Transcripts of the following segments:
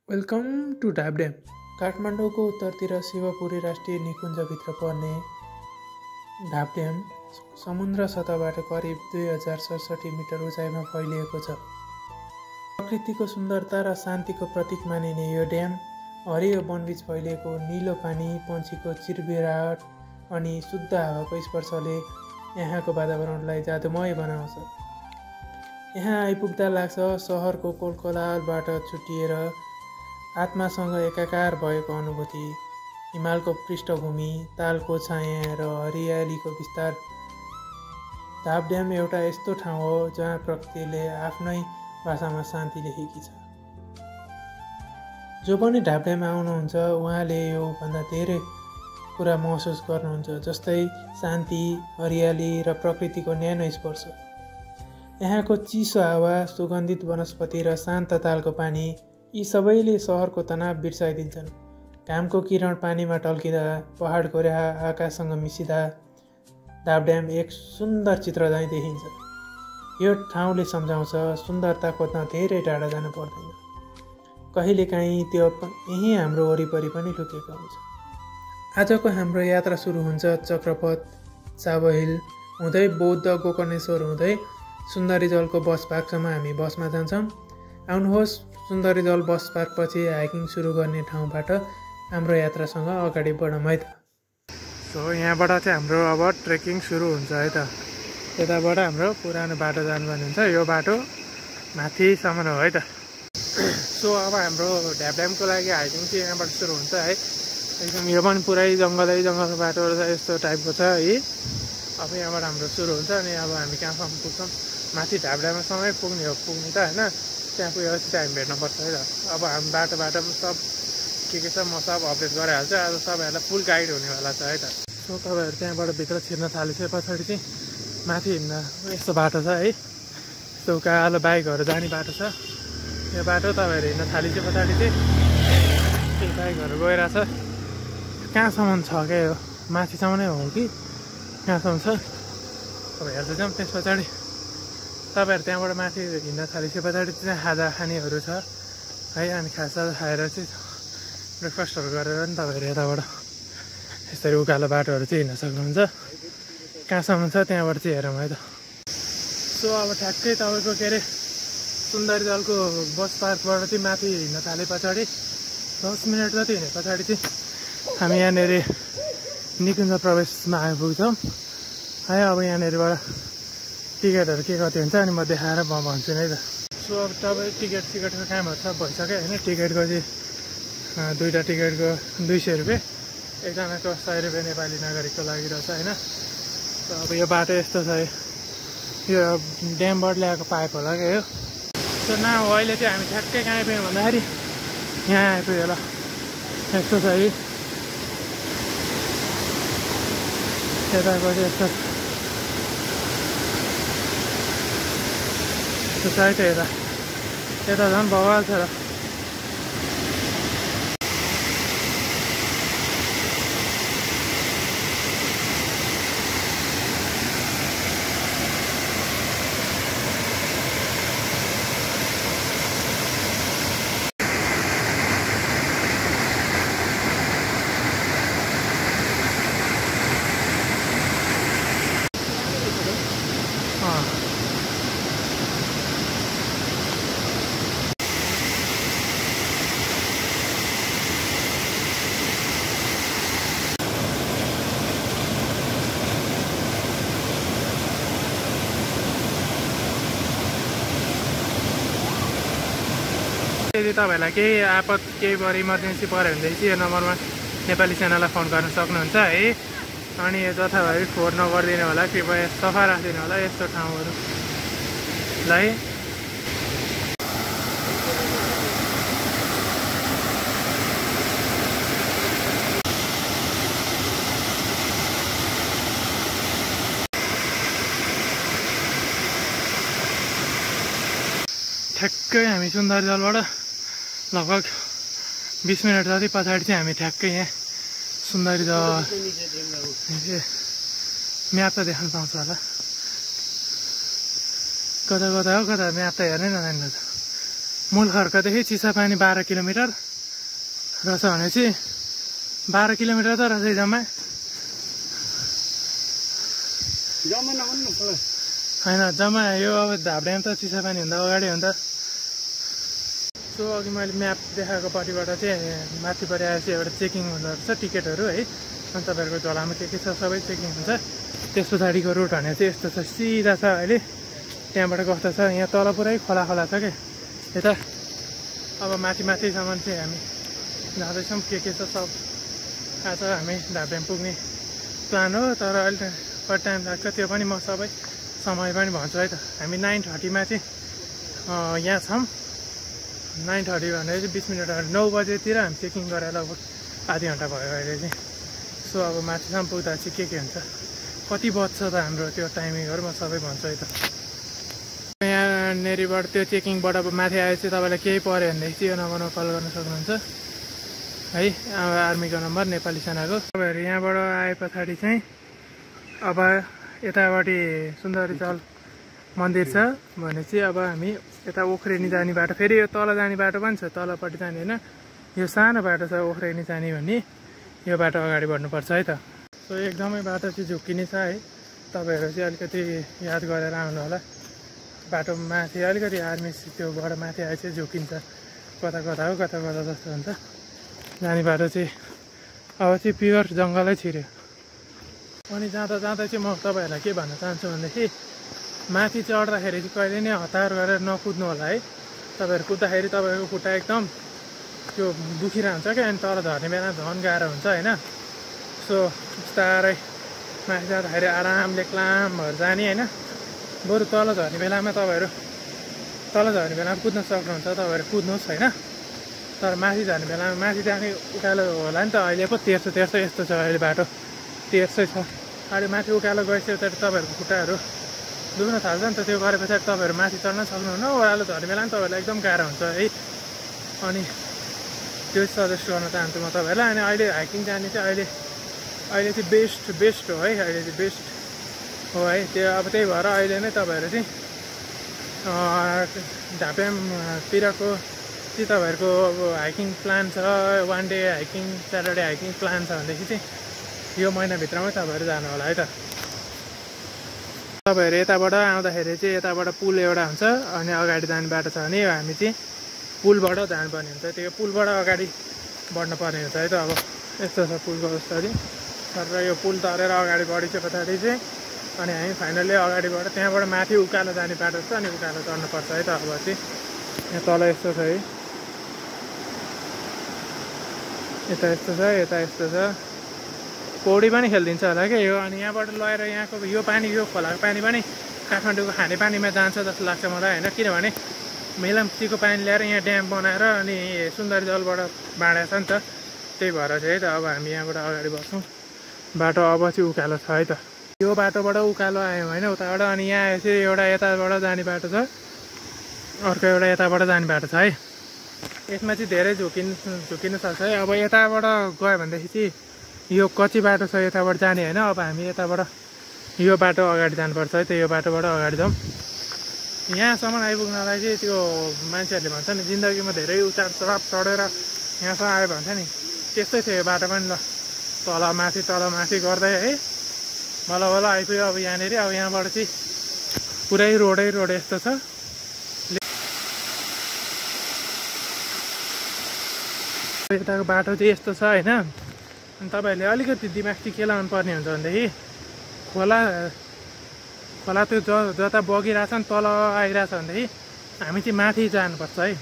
Welcome to Dhab dam. काठमाडौँको उत्तरतिर शिवपुरी राष्ट्रिय निकुञ्जभित्र पर्ने ढाब ड्याम समुद्र सतहबाट करिब 2067 मिटर उचाइमा फैलिएको छ। प्रकृतिको सुन्दरता र शान्तिको प्रतीक मानिने यो ड्याम हरियो वनबीच फैलिएको नीलो पानी, पन्छीको चिरबिराट अनि शुद्ध हावाको स्पर्शले यहाँको वातावरणलाई जादुमय बनाउँछ। यहाँ आइपुग्दा लाग्छ सहरको कोलकोलाबाट छुटिएर आत्मासँग एकाकार भएको अनुभूति। हिमालको पृष्ठभूमि, तालको छाया र हरियालीको विस्तार। ढाब ड्याम एउटा यस्तो ठाउँ हो जहाँ प्रकृतिले आफ्नै भाषामा शान्ति लेखेकी छ। जो पनि ढाब ड्याम आउनुहुन्छ उहाँले योभन्दा धेरै कुरा महसुस गर्नुहुन्छ, जस्तै शान्ति, हरियाली र प्रकृतिको न्यानो स्पर्श। यहाँको चिसो हावा, सुगन्धित वनस्पति र शान्त तालको पानी यी सबैले सहरको तनाव बिर्साइदिन्छन्। घामको किरण पानीमा टल्किँदा, पहाडको रेखा आकाशसँग मिसिँदा ढाब ड्याम एक सुन्दर चित्र झैँ देखिन्छ। यो ठाउँले सम्झाउँछ सुन्दरता खोज्न धेरै टाढा जानु पर्दैन। कहिलेकाहीँ त्यो यहीँ हाम्रो वरिपरि पनि लुकेको हुन्छ। आजको हाम्रो यात्रा सुरु हुन्छ चक्रपथ, चाबो हिल हुँदै बौद्ध गोकर्णेश्वर हुँदै सुन्दरी जलको बस पार्कसम्म हामी बसमा जान्छौँ। आउनुहोस्, सुन्दरी जल बस पार्कपछि हाइकिङ सुरु गर्ने ठाउँबाट हाम्रो यात्रासँग अगाडि बढौँ है त। सो यहाँबाट चाहिँ हाम्रो अब ट्रेकिङ सुरु हुन्छ है त। यताबाट हाम्रो पुरानो बाटो जानुपर्ने हुन्छ। यो बाटो माथिसम्म हो है त। सो अब हाम्रो ढाब ड्यामको लागि हाइकिङ चाहिँ यहाँबाट सुरु हुन्छ है। एकदम यो पनि पुरै जङ्गलको बाटो यस्तो टाइपको छ है। अब यहाँबाट हाम्रो सुरु हुन्छ अनि अब हामी कहाँसम्म पुग्छौँ, माथि ढाब ड्यामसम्मै पुग्ने त होइन। त्यहाँ पुगेपछि चाहिँ हामी भेट्नुपर्छ है त। अब हामी बाटोबाट सब के छ म सब अपडेट गराइहाल्छु। आज तपाईँहरूलाई फुल गाइड हुनेवाला छ है त। सो तपाईँहरू त्यहाँबाट भित्र छिर्न थालेपछि पछाडि चाहिँ माथि हिँड्न यस्तो बाटो छ है। यस्तो कालो बाइकहरू जाने बाटो छ। यो बाटो तपाईँहरू हिँड्न थालेपछि पछाडि चाहिँ त्यो बाइकहरू गइरहेछ। कहाँसम्म छ क्या यो, माथिसम्म नै हो कि कहाँसम्म छ अब हेर्दै जाउँ। त्यस पछाडि तपाईँहरू त्यहाँबाट माथि हिँड्न थालेपछि पछाडि चाहिँ खाजा खानेहरू छ है। अनि खाजा खाएर चाहिँ ब्रेकफास्टहरू गरेर नि तपाईँहरू यताबाट यसरी उकालो बाटोहरू चाहिँ हिँड्न सक्नुहुन्छ। कहाँसम्म छ त्यहाँबाट चाहिँ हेरौँ है त। सो अब ठ्याक्कै तपाईँको के अरे सुन्दरी जलको बस पार्कबाट चाहिँ माथि हिँड्न थाले पछाडि 10 मिनट जति हिँडे पछाडि चाहिँ हामी यहाँनिर निकुञ्ज प्रवेशमा आइपुग्छौँ है। अब यहाँनिरबाट टिकटहरू के कति हुन्छ अनि म देखाएर म भन्छु नि है त। सो अब तपाईँ टिकटको कामहरू सब भइसक्यो होइन। टिकटको चाहिँ दुईवटा टिकटको 200 रुपियाँ, एकजनाको 100 रुपियाँ नेपाली नागरिकको लागि रहेछ होइन। अब यो बाटो यस्तो छ, यो ड्यामबाट ल्याएको पाइप होला क्या यो। सो न अहिले चाहिँ हामी ठ्याक्कै कहाँ आइपुग्यौँ भन्दाखेरि यहाँ आइपुग्यो ल। यस्तो छ है, यताको चाहिँ यस्तो छ है त। यता झन् बवाल छ र। यदि तपाईँहरूलाई केही आपत केही इमर्जेन्सी पऱ्यो भनेदेखि यो नम्बरमा नेपाली सेनालाई फोन गर्न सक्नुहुन्छ है। अनि जथाभावी फोहोर नगरिदिनु होला, कृपया सफा राखिदिनु होला यस्तो ठाउँहरूलाई। ठ्याक्कै हामी सुन्दरी जलबाट लगभग 20 मिनट जति पछाडि चाहिँ हामी ठ्याक्कै यहाँ सुन्दरी जल म्याप त देख्न पाउँछ होला। कता हो कता म्याप त हेर्नै नजान्नु त। मूलखर्कदेखि चिसापानी 12 किलोमिटर रहेछ भनेपछि 12 किलोमिटर त रहेछ जम्मा होइन जम्मा यो अब धाब्रेम त चिसापानी भन्दा अगाडि हो नि त सो अघि मैले म्याप देखाएको पट्टिबाट चाहिँ माथिपट्टि आएपछि एउटा चेकिङ हुँदो रहेछ टिकटहरू है अनि तपाईँहरूको झोलामा के छ सबै चेकिङ हुन्छ त्यस पछाडिको रुट भने चाहिँ यस्तो छ सिधा छ अहिले त्यहाँबाट कस्तो छ यहाँ तल पुरै खोला खोला छ क्या यता अब माथिसम्म चाहिँ हामी जाँदैछौँ के छ सब आज हामी धाब्रेम पुग्ने प्लान हो तर अहिले कति टाइम लाग्छ त्यो पनि म सबै समय पनि भन्छु है त हामी 9:30मा चाहिँ यहाँ छौँ 9:30 भनेर चाहिँ 20 मिनट अगाडि 9 बजेतिर हामी चेकिङ गरेर लगभग आधी घन्टा भयो अहिले चाहिँ सो अब माथिसम्म पुग्दा चाहिँ के हुन्छ कति बज्छ त हाम्रो त्यो टाइमिङहरू म सबै भन्छु है त यहाँनिरबाट त्यो चेकिङबाट अब माथि आएपछि तपाईँलाई केही पऱ्यो भनेदेखि चाहिँ यो नम्बरमा कल गर्न सक्नुहुन्छ है आर्मीको नम्बर नेपाली सेनाको तपाईँहरू यहाँबाट आए पछाडि चाहिँ अब यतापट्टि सुन्दरी चल मन्दिर छ भनेपछि अब हामी यता ओख्रेनी जाने बाटो फेरि यो तल जाने बाटो पनि छ तलपट्टि जाने होइन यो सानो बाटो छ ओख्रेनी जाने भन्ने यो बाटो अगाडि बढ्नुपर्छ है त सो एकदमै बाटो चाहिँ झुक्किने छ है तपाईँहरू चाहिँ अलिकति याद गरेर आउनु होला बाटो माथि अलिकति आर्मी त्योबाट माथि आए चाहिँ झुक्किन्छ कता हो कता जस्तो हुन्छ जाने बाटो चाहिँ अब चाहिँ प्योर जङ्गलै छिर्यो अनि जाँदा चाहिँ म तपाईँहरूलाई के भन्न चाहन्छु भनेदेखि माथि चढ्दाखेरि चाहिँ कहिले नै हतार गरेर नकुद्नु होला है तपाईँहरू कुद्दाखेरि तपाईँको खुट्टा एकदम त्यो दुखिरहन्छ क्या अनि तल झर्ने बेला झन् गाह्रो हुन्छ होइन सो बिस्तारै माथि जाँदाखेरि आरामले क्लामहरू जाने होइन बरु तल झर्ने बेलामा कुद्न सक्नुहुन्छ तपाईँहरू कुद्नुहोस् होइन तर माथि झर्ने बेलामा माथि जाने उकालो होला नि त अहिले पो तेर्सो यस्तो छ अहिले बाटो तेर्सै छ अहिले माथि उकालो गएपछि तपाईँहरूको खुट्टाहरू दुख्न थाल्छ नि त त्यो गरे पछाडि तपाईँहरू माथि चढ्न सक्नुहुन्न ओह्रालो झर्ने बेला पनि तपाईँहरूलाई एकदम गाह्रो हुन्छ है अनि त्यो सजेस्ट गर्न चाहन्छु म तपाईँहरूलाई अनि अहिले हाइकिङ जाने चाहिँ अहिले चाहिँ बेस्ट हो है अहिले चाहिँ बेस्ट हो है त्यो अब त्यही भएर अहिले नै तपाईँहरू चाहिँ धापेमतिरको चाहिँ तपाईँहरूको अब हाइकिङ प्लान छ 1 day hiking Saturday hiking plan छ भनेदेखि चाहिँ यो महिनाभित्रमै तपाईँहरू जानु होला है त तपाईँहरू यताबाट आउँदाखेरि चाहिँ यताबाट पुल एउटा हुन्छ अनि अगाडि जाने बाटो छ भने हामी चाहिँ पुलबाट जानुपर्ने हुन्छ त्यो पुलबाट अगाडि बढ्नुपर्ने हुन्छ है त अब यस्तो छ पुलको अवस्था चाहिँ तर यो पुल तरेर अगाडि बढिसके पछाडि चाहिँ अनि हामी फाइनल्ली अगाडिबाट त्यहाँबाट माथि उकालो जाने बाटो छ अनि उकालो चढ्नुपर्छ है त अब चाहिँ यहाँ तल यस्तो छ है यता यस्तो छ यता यस्तो छ पौडी पनि खेलिदिन्छ होला क्या यो अनि यहाँबाट लगेर यहाँको यो पानी यो खोलाको पानी पनि काठमाडौँको खानेपानीमा जान्छ जस्तो लाग्छ मलाई होइन किनभने मेलम्चीको पानी ल्याएर यहाँ ड्याम बनाएर अनि सुन्दरी जलबाट बाँडेको छ नि त त्यही भएर चाहिँ है त अब हामी यहाँबाट अगाडि बढ्छौँ बाटो अब चाहिँ उकालो छ है त यो बाटोबाट उकालो आयौँ होइन उताबाट अनि यहाँ आएपछि एउटा यताबाट जाने बाटो छ अर्को एउटा यताबाट जाने बाटो छ है यसमा चाहिँ धेरै झुकिन सक्छ है अब यताबाट गयो भनेदेखि चाहिँ यो कच्ची बाटो छ यताबाट जाने होइन अब हामी यताबाट यो बाटो अगाडि जानुपर्छ है त यो बाटोबाट अगाडि जाउँ यहाँसम्म आइपुग्नलाई चाहिँ त्यो मान्छेहरूले भन्छ नि जिन्दगीमा धेरै उतार चढाव चढेर यहाँसम्म आयो भन्छ नि त्यस्तै थियो यो बाटो पनि ल तल माथि गर्दै है बल्ल आइपुग्यो अब यहाँनिर अब यहाँबाट चाहिँ पुरै रोडै यस्तो छ यताको बाटो चाहिँ यस्तो छ होइन अनि तपाईँहरूले अलिकति दिमाग चाहिँ के लाउनु पर्ने हुन्छ भनेदेखि खोला त्यो जता बगिरहेछ नि तल आइरहेछ भनेदेखि हामी चाहिँ माथि जानुपर्छ है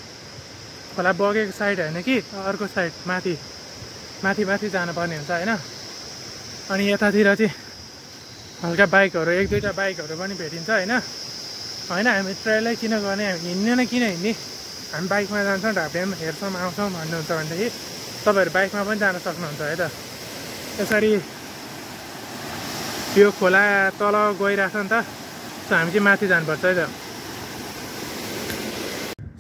खोला बगेको साइड होइन कि अर्को साइड माथि जानुपर्ने हुन्छ होइन अनि यतातिर चाहिँ हल्का बाइकहरू 1-2टा बाइकहरू पनि भेटिन्छ होइन हामी ट्रेलै किन गर्ने हामी हिँड्ने नै किन हिँड्ने हामी बाइकमा जान्छौँ ढाप्याम हेर्छौँ आउँछौँ भन्नुहुन्छ भनेदेखि तपाईँहरू बाइकमा पनि जान सक्नुहुन्छ है त यसरी यो खोला तल गइरहेछ नि त सो हामी चाहिँ माथि जानुपर्छ है त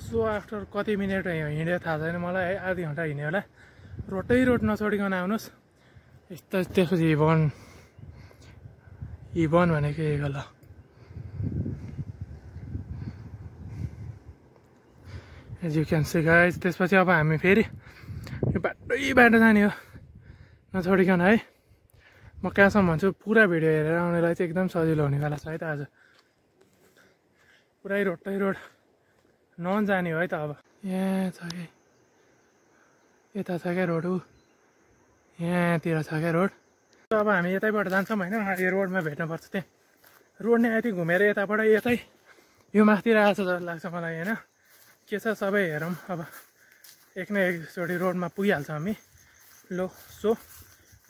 सो आफ्टर कति मिनट हिँड्यो थाहा छैन मलाई है आधी घन्टा हिँड्यो होला रोड नछोडिकन आउनुहोस् यस्तो त्यसपछि हिबन भनेको एक होला as you can see guys. त्यसपछि अब हामी फेरि यो बाटो जाने हो नछोडिकन है। म कहाँसम्म भन्छु पुरा भिडियो हेरेर आउनेलाई चाहिँ एकदम सजिलो हुनेवाला छ है त आज। पुरै रोड नन जाने हो है त अब। यहाँ छ कि यता छ क्या रोड, यहाँतिर छ क्या रोड। अब हामी यतैबाट जान्छौँ होइन। यो रोडमा भेट्नुपर्छ त्यहाँ रोड नै यति घुमेर यताबाट यतै यो माथितिर आएको छ जस्तो लाग्छ मलाई होइन। के छ सबै हेरौँ अब एक न एकचोटि रोडमा पुगिहाल्छौँ हामी। लो सो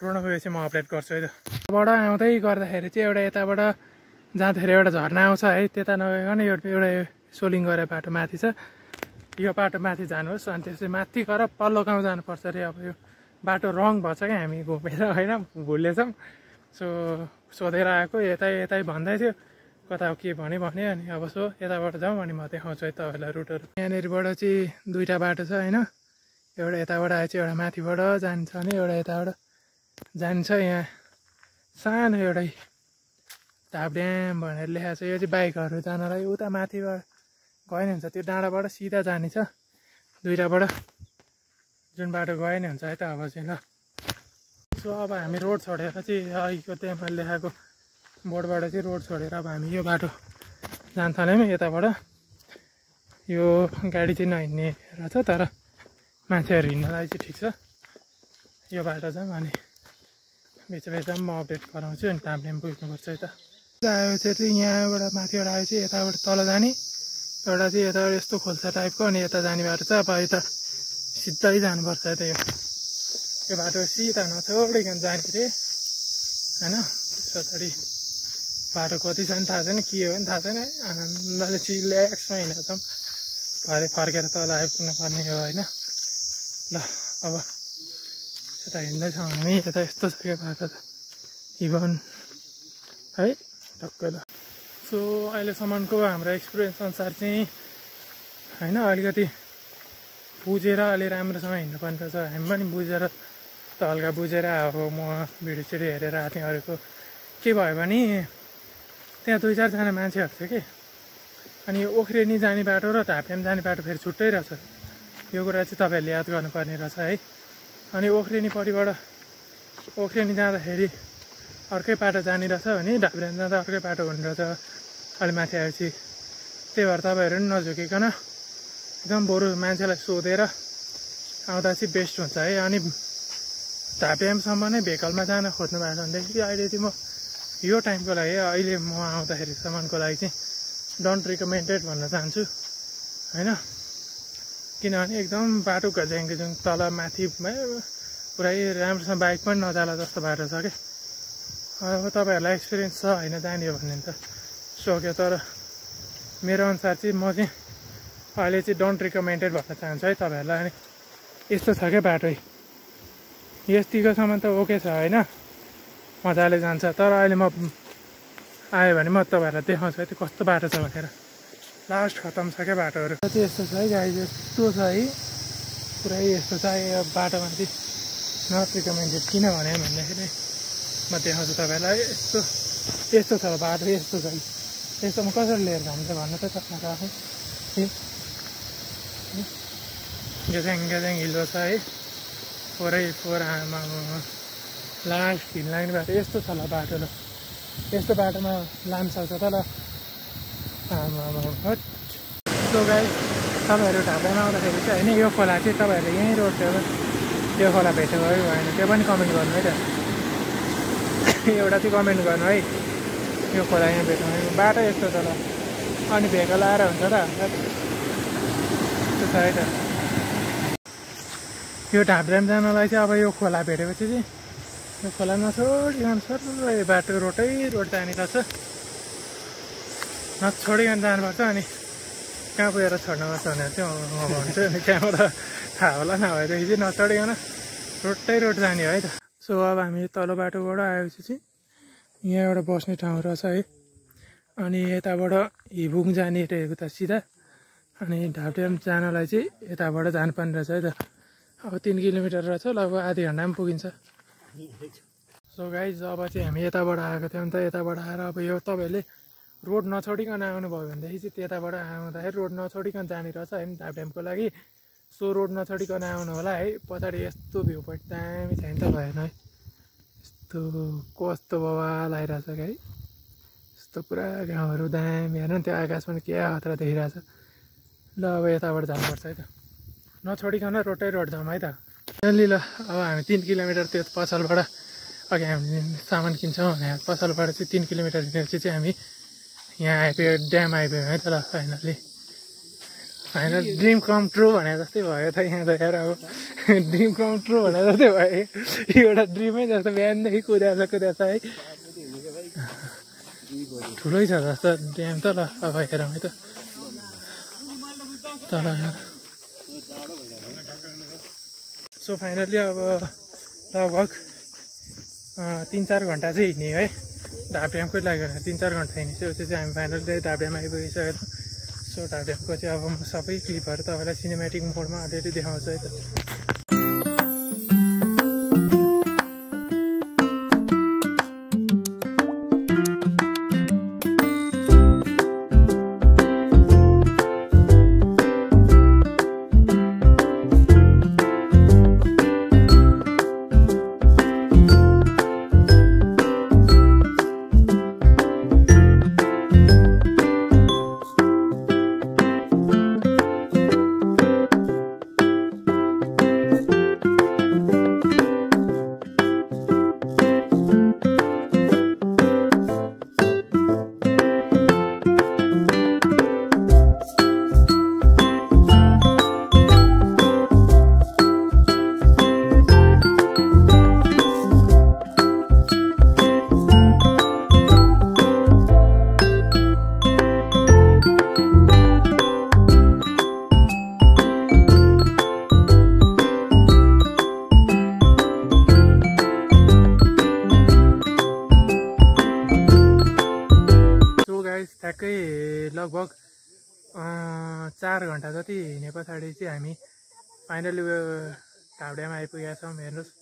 रोडमा गएपछि म अपडेट गर्छु है त। यताबाट आउँदै गर्दाखेरि चाहिँ एउटा यताबाट जाँदाखेरि एउटा झर्ना आउँछ है। त्यता नगइकन एउटा सोलिङ गरेर बाटो माथि छ। यो बाटो माथि जानुहोस् अनि त्यसपछि माथि गएर पल्लो गाउँ जानुपर्छ अरे। अब यो बाटो रङ भएछ क्या हामी घुमेर होइन भुलेछौँ। सो सोधेर आएको यतै भन्दै थियो कता के भने अनि अब सो यताबाट जाउँ अनि म देखाउँछु है तपाईँलाई रुटहरू। यहाँनिरबाट चाहिँ दुईवटा बाटो छ होइन। एउटा यताबाट आएपछि एउटा माथिबाट जान्छ भने एउटा यताबाट जान्छ। यहाँ सानो एउटै ढाबड्याम भनेर लेखाएको छ। यो चाहिँ बाइकहरू जानलाई उता माथिबाट गयो नि हुन्छ त्यो डाँडाबाट सिधा जाने छ दुईवटाबाट जुन बाटो गयो नि हुन्छ है त अब चाहिँ ल। सो अब हामी रोड छोडेर चाहिँ अहिलेको त्यहाँ मैले लेखाएको बोर्डबाट चाहिँ रोड छोडेर अब हामी यो बाटो जान थाल्यौँ यताबाट। यो गाडी चाहिँ नहिँड्ने रहेछ तर मान्छेहरू हिँड्नलाई चाहिँ ठिक छ। यो बाटो जाउँ अनि बिचमा म अपडेट गराउँछु अनि टाइम पुग्नुपर्छ है त। आयो चाहिँ यहाँबाट माथिबाट आयो चाहिँ यताबाट तल जाने, एउटा चाहिँ यताबाट यस्तो खोल्सा टाइपको अनि यता जाने बाटो छ। अब यता सिधै जानुपर्छ है त। यो बाटो सिधा नछोडिकन जाने रे होइन। त्यस पछाडि बाटो कति छ नि थाहा छैन, के हो नि थाहा छैन। आनन्दले चिलेक्समा हिँडेको छौँ। भरे फर्केर तल आइपुग्नु पर्ने हो होइन। ल अब यता हिँड्दैछौँ हामी। यता यस्तो छ क्या बाटो त इभन है टक्कै ल। सो अहिलेसम्मको हाम्रो एक्सपिरियन्स अनुसार चाहिँ होइन अलिकति बुझेर अलि राम्रोसँग हिँड्नुपर्ने रहेछ। हामी पनि बुझेर त हल्का बुझेर अब म भिडियो सिडियो हेरेर आएको थिएँ। अरूको के भयो भने त्यहाँ दुई चारजना मान्छेहरू थियो कि अनि ओख्रेनी जाने बाटो र ढाप्याम जाने बाटो फेरि छुट्टै रहेछ। यो कुरा चाहिँ तपाईँहरूले याद गर्नुपर्ने रहेछ है। अनि ओख्रेनी जाँदाखेरि अर्कै बाटो जाने रहेछ भने ढाप्याम जाँदा अर्कै बाटो हुने रहेछ अलि माथि आएपछि। त्यही भएर तपाईँहरू पनि नझुकिकन एकदम बरु मान्छेलाई सोधेर आउँदा चाहिँ बेस्ट हुन्छ है। अनि ढाप्यामसम्म नै भेकलमा जान खोज्नु भएको छ भनेदेखि अहिले चाहिँ म यो टाइमको लागि अहिले म आउँदाखेरिसम्मको लागि चाहिँ डोन्ट रिकमेन्डेड भन्न चाहन्छु होइन। किनभने एकदम बाटो घज्याङ तल माथि पुरै राम्रोसँग बाइक पनि नजाला जस्तो बाटो छ क्या। अब तपाईँहरूलाई एक्सपिरियन्स छ होइन जाने हो भने त सक्यो। तर मेरो अनुसार चाहिँ म चाहिँ अहिले चाहिँ डोन्ट रिकमेन्डेड भन्न चाहन्छु है तपाईँहरूलाई। अनि यस्तो छ क्या बाटो यतिकोसम्म त ओके छ होइन मजाले जान्छ। तर अहिले म आयो भने म तपाईँहरूलाई देखाउँछु है त्यो कस्तो बाटो छ भनेर। लास्ट खतम छ क्या बाटोहरू चाहिँ यस्तो छ है गाडी यस्तो छ है पुरै यस्तो छ। यो बाटोमा चाहिँ नट रिकमेन्डेड किन भन्दाखेरि म देखाउँछु तपाईँहरूलाई। यस्तो छ बाटो यस्तो छ। यस्तोमा कसरी लिएर जान्छ भन्नु त तपाईँहरू आफै गेजाङ हिलो छ है फोर आमा लास्ट हिँड लाग्ने बाटो यस्तो छ ल बाटो। ल यस्तो बाटोमा लानु सक्छ त ल आमा। सो गाइस तपाईँहरू ढाबामा आउँदाखेरि चाहिँ होइन यो खोला चाहिँ तपाईँहरूले यहीँ रोड थियो यो खोला भेट्नु भयो भएन त्यो पनि कमेन्ट गर्नु है त। एउटा चाहिँ कमेन्ट गर्नु है यो खोला यहाँ भेट्नु भयो बाटो यस्तो छ ल। अनि भेकल आएर हुन्छ त यस्तो छ है त। यो ढाब्राम जानलाई चाहिँ अब यो खोला भेटेपछि चाहिँ यो खोला नछोडिकन सर बाटो रोड जाने रहेछ। नछोडिकन जानुपर्छ अनि कहाँ पुगेर छोड्नुपर्छ भनेर चाहिँ म भन्छु। अनि त्यहाँबाट थाहा होला नभएदेखि चाहिँ नछोडिकन रोड जाने हो है त। सो अब हामी तल बाटोबाट आएपछि चाहिँ यहाँ एउटा बस्ने ठाउँ रहेछ है। अनि यताबाट हिबुङ जाने रहेको त सिधा अनि ढाब्राम जानलाई चाहिँ यताबाट जानुपर्ने रहेछ है त। अब 3 किलोमिटर रहेछ लगभग आधी घन्टामा पुगिन्छ। सो गाइज अब चाहिँ हामी यताबाट आएको थियौँ त यताबाट आएर अब यो तपाईँहरूले रोड नछोडिकन आउनुभयो भनेदेखि चाहिँ त्यताबाट आउँदाखेरि रोड नछोडिकन जाने रहेछ होइन धाप ड्यामको लागि। सो रोड नछोडिकन आउनु होला है। पछाडि यस्तो भ्यू पोइन्ट दामी छ नि त भएन है। यस्तो कस्तो बवाल आइरहेछ क्या है। यस्तो पुरा गाउँहरू दामी हेर्नु नि त्यो आकाश पनि क्या खतरा देखिरहेछ। ल अब यताबाट जानुपर्छ है त नछोडिकन रोडै रोड जाउँ है त। ल अब हामी 3 किलोमिटर त्यो पसलबाट अघि हामी सामान किन्छौँ भने पसलबाट चाहिँ 3 किलोमिटर हिँडेपछि चाहिँ हामी यहाँ आइपुग्यो ड्याम आइपुग्यो है त। ल फाइनल ड्रिम कम ट्रु भने जस्तै भयो त यहाँ त हेर अब ड्रिम कम ट्रु भने जस्तै भयो। यो एउटा ड्रिमै जस्तो बिहानदेखि कुदाएछ है। ठुलै छ जस्तो ड्याम त। ल अब हेरौँ है त तल। सो फाइनली अब लगभग 3-4 घन्टा चाहिँ हिँड्ने है धाप ड्यामकै लाग्यो भने 3-4 घन्टा हिँडिसकेपछि चाहिँ हामी फाइनली धाप ड्याम आइपुगिसकेको। सो धाप ड्यामको चाहिँ अब म सबै क्लिपहरू तपाईँलाई सिनेमेटिक मोडमा अलिअलि देखाउँछु है त। ठ्याक्कै लगभग 4 घन्टा जति हिँडे पछाडि चाहिँ हामी फाइनली धाप ड्याम आइपुगेका छौँ। हेर्नुहोस्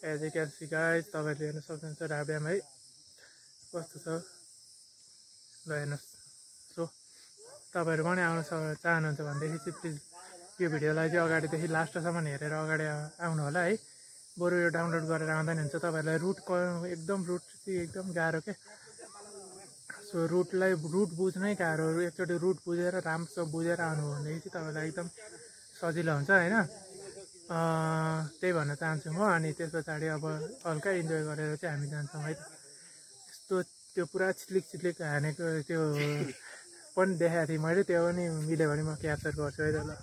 as you can see guys, तपाईँले हेर्नु सक्नुहुन्छ धाप ड्याम है कस्तो छ। ल हेर्नुहोस्। सो तपाईँहरू पनि आउन चाहनुहुन्छ भनेदेखि चाहिँ प्लिज यो भिडियोलाई चाहिँ अगाडिदेखि लास्टसम्म हेरेर अगाडि आउनु होला है। बरु यो डाउनलोड गरेर आउँदा नि हुन्छ। तपाईँहरूलाई रुट चाहिँ एकदम गाह्रो क्या। सो रुट बुझ्नै गाह्रो। एकचोटि रुट बुझेर राम्रोसँग बुझेर आउनु हो भनेदेखि चाहिँ तपाईँलाई एकदम सजिलो हुन्छ होइन। त्यही भन्न चाहन्छु म। अनि त्यस पछाडि अब हल्का इन्जोय गरेर चाहिँ हामी जान्छौँ है त। यस्तो त्यो पुरा छिलिक हानेको त्यो पनि देखाएको थिएँ मैले, त्यो पनि मिल्यो भने म क्याप्चर गर्छु है त। ल